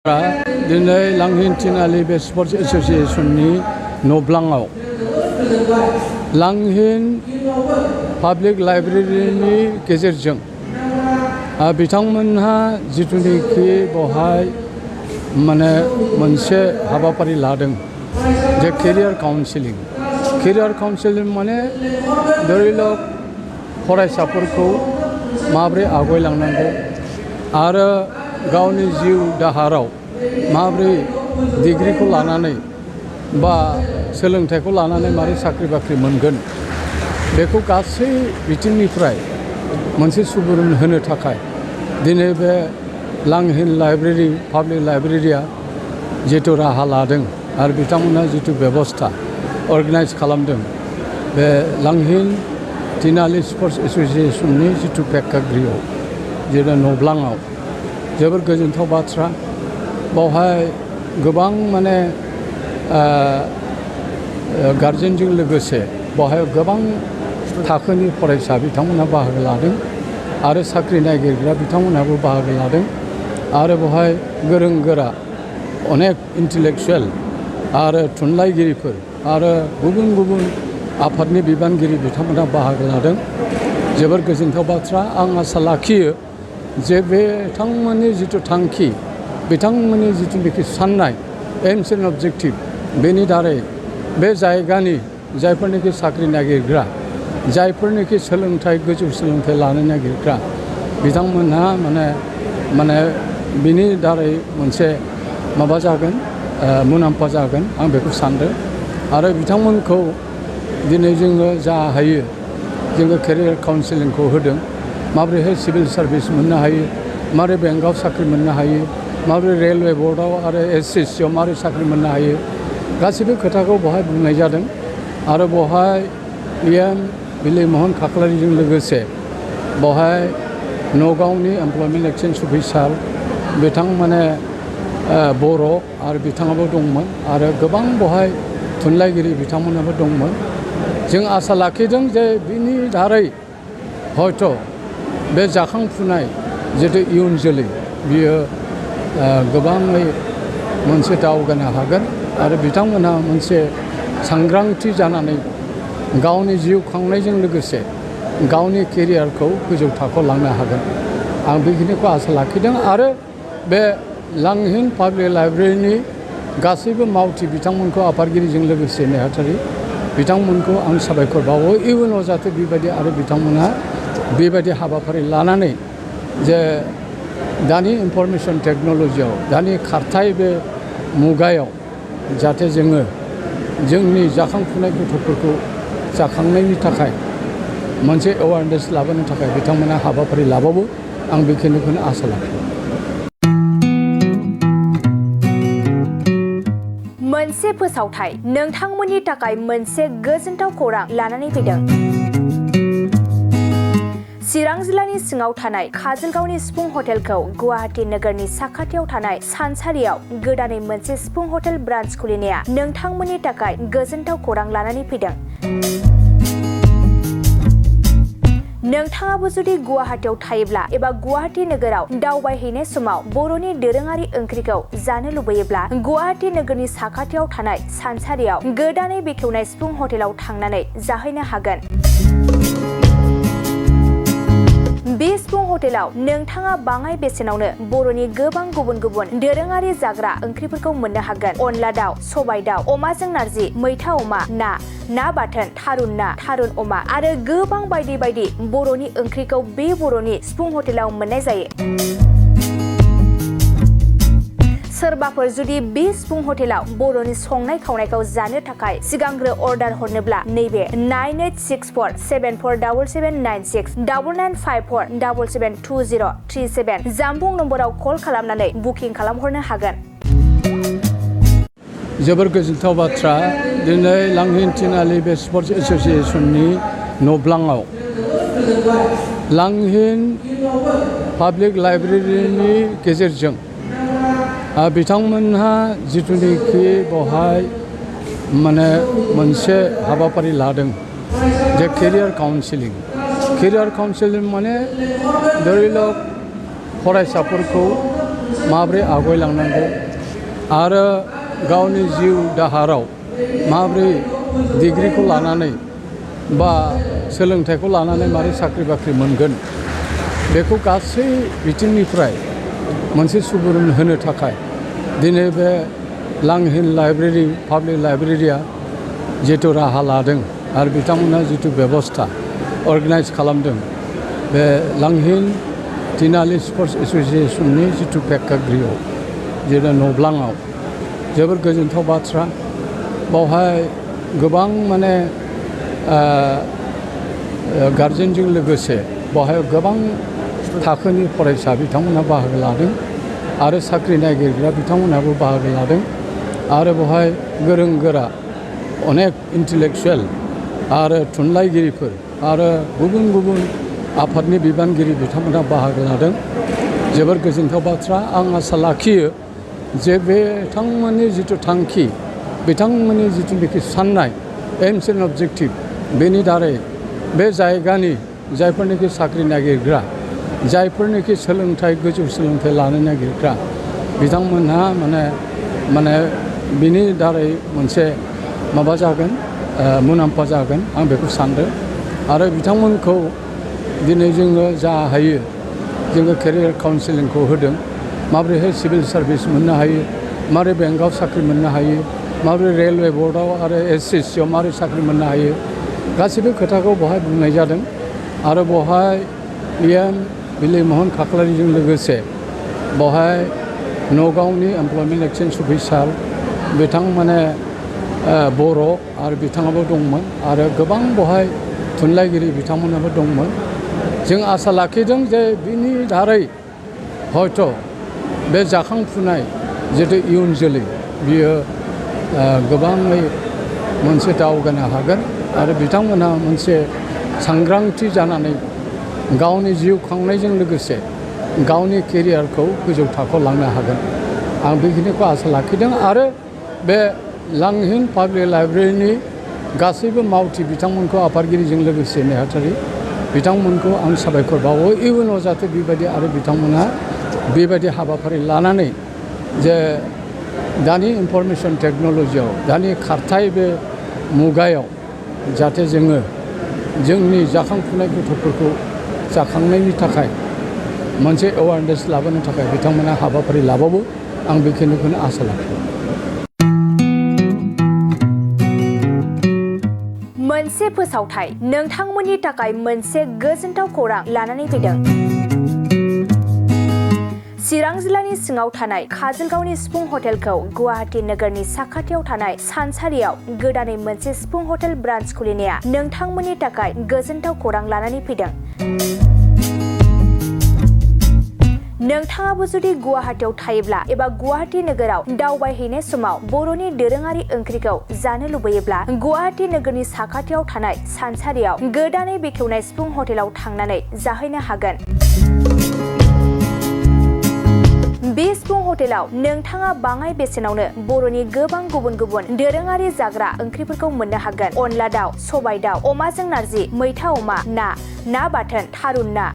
दिनै लांहिन तिनालि बे स्पर्ट्स एसोसिएशननि न'ब्लाङाव लांहिन पाब्लिक लाइब्रेरिनि गेजेरजों बिथांमोनहा जिथुनिखि बेवहाय माने मोनसे हाबाफारि लादों जे केरियार काउन्सिलिं माने धरिलक फरायसाफोरखौ माबोरै आवगायलांनांगौ आरो गावनि जिउ दाहाराव माबोरै डिग्रीखौ लानानै बा सोलोंथाइखौ लानानै माबोरै साख्रि बाख्रि मोनगोन बेखौ गासै बिथिंनिफ्राय मोनसे सुबुरुन होनो थाखाय दिनै बे लांहिन लाइब्रेरि पाब्लिक लाइब्रेरिया जिथु राहा लादों आरो बिथांमोनहा जिथु बेबस्था अर्गानाइज खालामदों बे लांहिन तिनालि स्पर्ट्स एसोसिएशननि जिथु प्रेक्षागृह जेरै न'ब्लाङाव जोबोर गोजोनथाव बाथ्रा बावहाय गोबां माने गार्जेनजों लोगोसे बावहाय गोबां थाखोनि फरायसा बिथांमोनहा बाहागो लादों आरो साख्रि नागिरग्रा बिथांमोनहाबो बाहागो लादों आरो बावहाय गोरों गोरा अनेक इन्टेलेक्चुयेल आरो थुनलाइगिरिफोर आरो गुबुन गुबुन आफादनि बिबानगिरि बिथांमोनहा बाहागो लादों जोबोर गोजोनथाव बाथ्रा आं आसा लाखियो जे बिथांमोननि जिथु थांखि बिथांमोननि जिथुनिखि साननाय एम्स एन्ड अबजेक्टिभ बेनि दारै बे जायगानि जायफोरनिखि साख्रि नागिरग्रा जायफोरनिखि सोलोंथाइ गोजौ सोलोंथाइ लानो नागिरग्रा बिथांमोनहा माने बिनि दारै मोनसे माबा जागोन मुलाम्फा जागोन आं बेखौ सानदों आरो बिथांमोनखौ दिनै जोङो जा हायो जोङो केरियार काउन्सिलिंखौ होदों माबोरैहाय सिभिल सार्भिस मोननो हायो माबोरै बेंकआव साख्रि मोननो हायो माबोरै रेलवे बोर्डआव आरो एसएससिआव माबोरै साख्रि मोननो हायो गासैबो खोथाखौ बेवहाय बुंनाय जादों आरो बेवहाय PM बिलिमहन खाख्लारिजों लोगोसे बेवहाय नगावनि एमप्लयमेन्ट एक्सचेन्ज अफिसार बिथां माने बर' आरो बिथाङाबो दंमोन आरो गोबां बेवहाय थुनलाइगिरि बिथांमोनाबो दंमोन जों आसा लाखिदों जे बिनि दारै हयथ' बे जाखांफुनाय जितु इयुन जोलै बियो गोबाङै मोनसे दावगानो हागोन आरो बिथांमोनहा मोनसे सांग्रांथि जानानै गावनि जिउ खांनायजों लोगोसे गावनि केरियारखौ गोजौ थाखोआव लांनो हागोन आं बेखिनिखौ आसा लाखिदों आरो बे लांहिन पाब्लिक लाइब्रेरिनि गासैबो मावथि बिथांमोनखौ आफादगिरिजों लोगोसे नेहाथारि बिथांमोनखौ आं साबायखर बावो इयुनाव जाहाथे बेबायदि आरो बिथांमोनहा बेबायदि हाबाफारि लानानै जे दानि इनफरमेशन टेक्न'लजियाव दानि खारथाय बे मुगायाव जाहाथे जोङो जोंनि जाखांफुनाय गथ'फोरखौ जाखांनायनि थाखाय मोनसे एवारनेस लाबोनो थाखाय बिथांमोना हाबाफारि लाबावो आं बेखिनिखौनो आसा लाखियो मोनसे फोसावथाय नोंथांमोननि थाखाय मोनसे गोजोनथाव खौरां लानानै फैदों चिरां जिल्लानि सिङाव थानाय काजलगावनि सिफुं हटेलखौ गुवाहाटी नोगोरनि साखाथियाव थानाय सानसारियाव गोदानै मोनसे सिफुं हटेल ब्रान्च खुलिनाया नोंथांमोननि थाखाय गोजोनथाव खौरां लानानै फैदों नोंथाङाबो जुदि गुवाहाटीयाव थायोब्ला एबा गुवाहाटी नोगोराव दावबायहैनाय समाव बर'नि दोरोङारि ओंख्रिखौ जानो लुबैयोब्ला गुवाहाटी नोगोरनि साखाथियाव थानाय सानसारियाव गोदानै बेखेवनाय सिफुं हटेलाव थांनानै जाहैनो हागोन बे सिफुं हटेलाव नोंथाङा बाङाय बेसेनावनो बर'नि गोबां गुबुन गुबुन दोरोङारि जाग्रा ओंख्रिफोरखौ मोननो हागोन अनला दाउ सबाय दाउ अमाजों नारजि मैथा अमा ना बाथोन थारुन ना थारुन अमा आरो गोबां बायदि बायदि बर'नि ओंख्रिखौ बे बर'नि सिफुं हटेलाव मोननाय जायो सोरबाफोर जुदि बे सिफुं हटेलाव बर'नि संनाय खावनायखौ जानो थाखाय सिगांग्रो अर्डार हरनोब्ला नैबे 9864747796 9954772037 जानबुं नम्बराव कल खालामनानै बुकिं खालामहरनो हागोन जोबोर गोजोनथाव बाथ्रा दिनै लांहिन तिनालि बे स्पर्ट्स एसोसिएशननि न'ब्लाङाव लांहिन पाब्लिक लाइब्रेरिनि गेजेरजों बिथांमोनहा जिथुनिखि बेवहाय माने मोनसे हाबाफारि लादों जे केरियार काउन्सिलिं माने धरिलक फरायसाफोरखौ माबोरै आवगायलांनांगौ आरो गावनि जिउ दाहाराव माबोरै डिग्रिखौ लानानै बा सोलोंथाइखौ लानानै माबोरै साख्रि बाख्रि मोनगोन बेखौ गासै बिथिंनिफ्राय मोनसे सुबुरुन होनो थाखाय दिनै बे लांहिन लाइब्रेरि पाब्लिक लाइब्रेरिया जिथु राहा लादों आरो बिथांमोनहा जिथु बेबस्था अर्गानाइज खालामदों बे लांहिन तिनालि स्पर्ट्स एस'सिएसननि जिथु प्रेक्षागृह जेरै नब्लाङाव जोबोर गोजोनथाव बाथ्रा बावहाय गोबां माने गारजेनजों लोगोसे बावहाय गोबां थाखोनि फरायसा बिथांमोनहा बाहागो लादों आरो साख्रि नागिरग्रा बिथांमोनहाबो बाहागो लादों आरो बेवहाय गोरों गोरा अनेक इन्टेलेक्सुयेल आरो थुनलाइगिरिफोर आरो गुबुन गुबुन आफादनि बिबानगिरि बिथांमोनहा बाहागो लादों जोबोर गोजोनथाव बाथ्रा आं आसा लाखियो जे बिथांमोननि जिथु थांखि बिथांमोननि जिथुनाखि साननाय एम्स एन्ड अबजेक्टिभ बेनि दारै बे जायगानि जायफोरनिखि साख्रि नागिरग्रा जायफोरनिखि सोलोंथाइ गोजौ सोलोंथाइ लानो नागिरग्रा बिथांमोनहा माने बिनि दारै मोनसे माबा जागोन मुलाम्फा जागोन आं बेखौ सानदों आरो बिथांमोनखौ दिनै जोङो जा हायो जोङो केरियार काउन्सिलिंखौ होदों माबोरैहाय सिभिल सार्भिस मोननो हायो माबोरै बेंकआव साख्रि मोननो हायो माबोरै रेलवे बोर्डआव आरो एसएससिआव माबोरै साख्रि मोननो हायो गासैबो खोथाखौ बेवहाय बुंनाय जादों आरो बेवहाय PM बिलिप महन खाख्लारिजों लोगोसे बेवहाय नगावनि एमप्लयमेन्ट एक्सचेन्ज अफिसार बिथां माने बर' आरो बिथाङाबो दंमोन आरो गोबां बेवहाय थुनलाइगिरि बिथांमोनाबो दंमोन जों आसा लाखिदों जे बिनि दारै हयथ' बे जाखांफुनाय जितु इयुन जोलै बियो गोबाङै मोनसे दावगानो हागोन आरो बिथांमोनहा मोनसे सांग्रांथि जानानै गावनि जिउ खांनायजों लोगोसे गावनि केरियारखौ गोजौ थाखोआव लांनो हागोन आं बेखिनिखौ आसा लाखिदों आरो बे लांहिन पाब्लिक लाइब्रेरिनि गासैबो मावथि बिथांमोनखौ आफादगिरिजों लोगोसे नेहाथारि बिथांमोनखौ आं साबायखर बावो इयुनाव जाहाथे बेबायदि आरो बिथांमोनहा बेबायदि हाबाफारि लानानै जे दानि इनफरमेसन टेक्न'लजियाव दानि खारथाय बे मुगायाव जाहाथे जोङो जोंनि जाखांफुनाय गथ'फोरखौ जाखांनायनि थाखाय मोनसे एवारनेस लाबोनो थाखाय बिथांमोना हाबाफारि लाबावो आं बेखिनिखौनो आसा लाखियो मोनसे फोसावथाय नोंथांमोननि थाखाय मोनसे गोजोनथाव खौरां लानानै फैदों चिरां जिल्लानि सिङाव थानाय काजलगावनि सिफुं हटेलखौ गुवाहाटी नोगोरनि साखाथियाव थानाय सानसारियाव गोदानै मोनसे सिफुं हटेल ब्रान्च खुलिनाया नोंथांमोननि थाखाय गोजोनथाव खौरां लानानै फैदों नोंथाङाबो जुदि गुवाहाटीयाव थायोब्ला एबा गुवाहाटी नोगोराव दावबायहैनाय समाव बर'नि दोरोङारि ओंख्रिखौ जानो लुबैयोब्ला गुवाहाटी नोगोरनि साखाथियाव थानाय सानसारियाव गोदानै बेखेवनाय सिफुं हटेलाव थांनानै जाहैनो हागोन बे सिफुं हटेलाव नोंथाङा बाङाय बेसेनावनो बर'नि गोबां गुबुन गुबुन दोरोङारि जाग्रा ओंख्रिफोरखौ मोननो हागोन अनला दाउ सबाय दाउ अमाजों नारजि मैथा अमा ना बाथोन थारुन ना